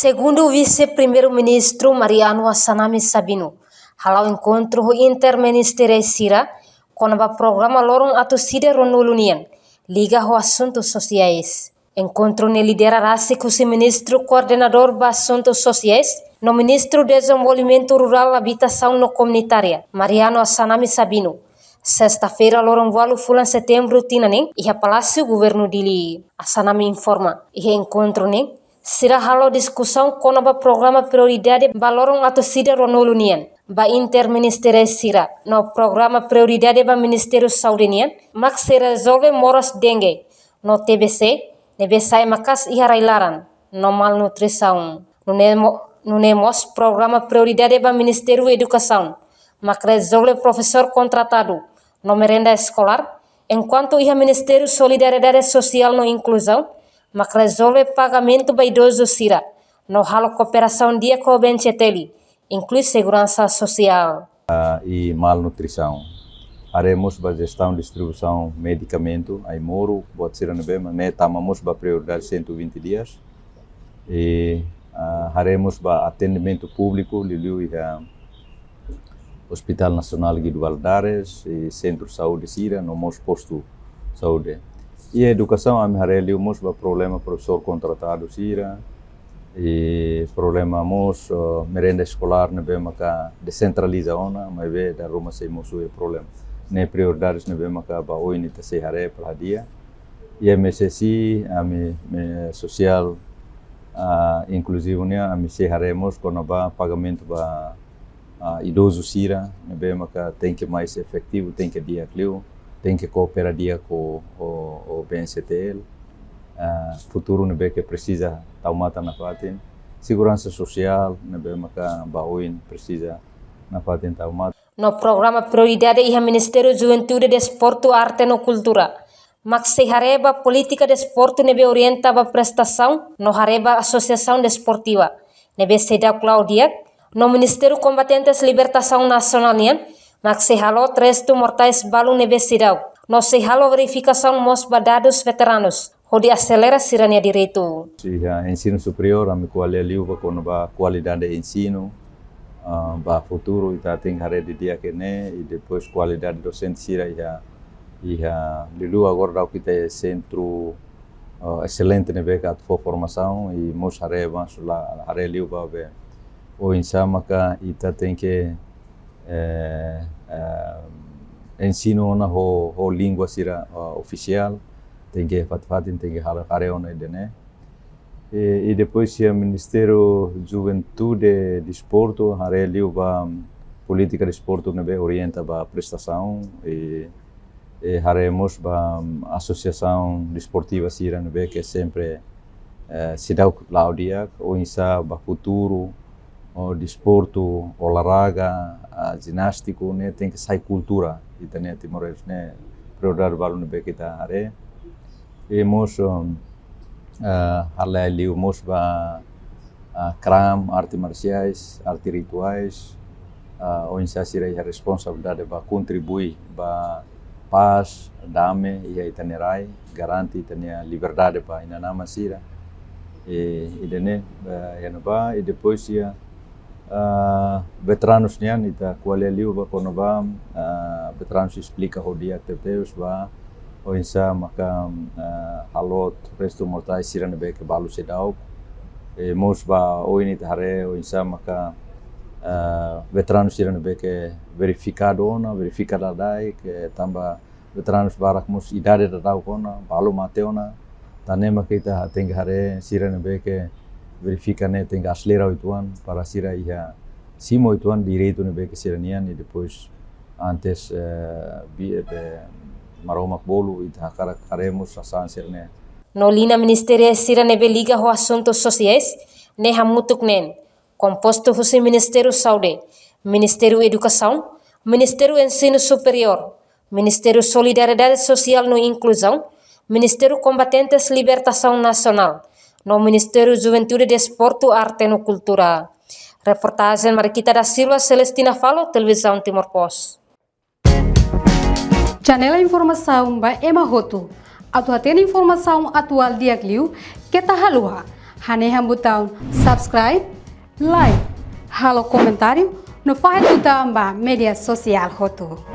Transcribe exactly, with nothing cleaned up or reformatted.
Segundu Vise-Primeiru-Ministru Mariano Assanami Sabino hala'o enkontru ho interministeriál sira kona-ba programa loron atus ida ruanulu nian liga ho asuntu sosiais. Enkontru ne'e lidera rasik husi Ministru Koordenadór ba Asuntu Sosiais no Ministru Dezenvolvimentu Rurál, Abitasaun no Komunitária, Mariano Assanami Sabino, sesta-feira loron ualu fulan Setembru tinan ne'e, iha Palásiu Governu Dili. Assanami informa, iha enkontru ne'e sira halo diskusaun kona-ba programa prioridade ba loron atus ida ruanulu nian ba interministeriál sira, no programa prioridade ba Ministériu Saúde nian mak sei rezolve moras dengue no T B C ne'ebé sai maka'as iha rai-laran no malnutrisaun. Nune'e mo-, nune'e mós programa prioridade ba Ministériu Edukasaun mak rezolve profesór kontratadu no merenda eskolár, enkuantu iha Ministériu Solidariedade Sosiál no Inkluzaun mak rezolve pagamentu ba idozu sira no halo kooperasaun di'ak ho B N C T L, inklui seguransa sosiál. Ah, i malnutrisaun. Haree mós ba jestaun distribuisaun medikamentu ai-moruk, buat sira ne'ebé mak ne'e tama mós ba prioridade cento e vinte dias. I, ah, haree mós ba atendimentu públiku, liuliu iha Hospital Nasionál Guido Valadares, i sentru saúde sira, no mós postu saúde. I edukasaun, ami haree liu mós ba problema profesór kontratadu sira, i problema mós, eh, merenda eskolár ne'ebé maka desentraliza ona, maibé dala ruma sei mosu iha problema. Ne'e prioridades ne'ebé maka ba oin ita sei haree para di'ak. I M S S I, ami, ami sosiál, ah, inkluzivu nian, ami sei haree mós kona-ba pagamentu ba, ah, idozu sira, ne'ebé maka tenke mais efetivu, tenke di'ak liu, tenke koopera di'ak ho, ho, ho B N C T L. Ah, futuru ne'ebé ke presiza tau matan nafatin. Seguransa sosiál, ne'ebé maka ba oin presiza nafatin tau matan. No programa prioridade iha Ministériu Juventude, Desportu, Arte no Kultura mak sei haree ba polítika desportu ne'ebé orienta ba prestasaun no haree ba asosiasaun desportiva ne'ebé seidauk la'o di'ak, no Ministériu Kombatentes Libertasaun Nasionál nian mak sei halo restu mortais balu ne'ebé seidauk, no sei halo verifikasaun mós ba dadus veteranus hodi aselera sira-nia direitu. Iha ensinu superiór, ami ko'alia liu ba kona-ba kualidade ensinu, ah, ba futuru ita tenke haree didi'ak ne'e, i depois kualidade dosente sira iha, iha liuliu agora daudauk ita iha sentru, ah, eselente ne'ebé ke atu fó formasaun, i mós haree ba sula, haree liu ba be oinsá maka ita tenke, eh, eh, ensinu ona ho, ho língua sira, ah, ofisiál, tenke fatin-fatin, tenke hal-, haree ona ida-ne'e. I, i depois iha Ministériu Juventude, Desportu, haree liu ba polítika desportu ne'ebé orienta ba prestasaun, i, i haree mós ba, mm, asosiasaun desportiva sira ne'ebé ke sempre, eh, seidauk la'o di'ak, oinsá ba futuru, o desportu, olahraga, ah, jinástiku ne'e tenke sai kultura ita-nia timoroense, ne'e prioridade balu ne'ebé ke ita haree. I mós, um, ah, haree liu mós ba, ah, kram, arte marsiais, arte rituais, ah, oinsá sira iha responsabilidade ba kontribui ba pás, dame iha ita-nia rai, garante ita-nia liberdade ba inan-aman sira. I, ida-ne'e, eh, iha ne'ebá, i depois iha, ah, veteranus nian, ita ko'alia liu ba kona-ba, ah, veteranus esplika ho di'ak tebetebes ba oinsá maka, ah, halo restu mortais sira ne'ebé ke balu seidauk. I mós ba oin ita haree oinsá maka, ah, veteranus sira ne'ebé ke verifikadu ona, verifika daudauk, tanba veteranus barak mós idade daudauk ona, balu mate ona. Tan ne'e mak ita tenke haree sira ne'ebé ke verifika ne'e tenke aselera uitoan, para sira iha simu uitoan direitu ne'ebé ke sira-nian, i depois antes, eh, bi-, eh, be, Maromak bolu, ita hakarak haree mós sasán sira-ne'e. No liña ministériu sira ne'ebé liga ho asuntu sosiais ne'e hamutuk neen, kompostu husi Ministériu Saúde, Ministériu Edukasaun, Ministériu Ensinu Superiór, Ministériu Solidariedade Sosiál no Inkluzaun, Ministériu Kombatentes Libertasaun Nasionál, no Ministériu Juventude, Desportu, Arte no Kultura. Reportajen Marikita da Silva, Celestina Falo, Televizaun Timor Post. Janela informasaun ba ema hotu. Atu hatene informasaun atuál di'ak liu, keta haluha. Hanehan butaun subscribe, like, halo komentáriu, no fahe tutan ba média sosiál hotu.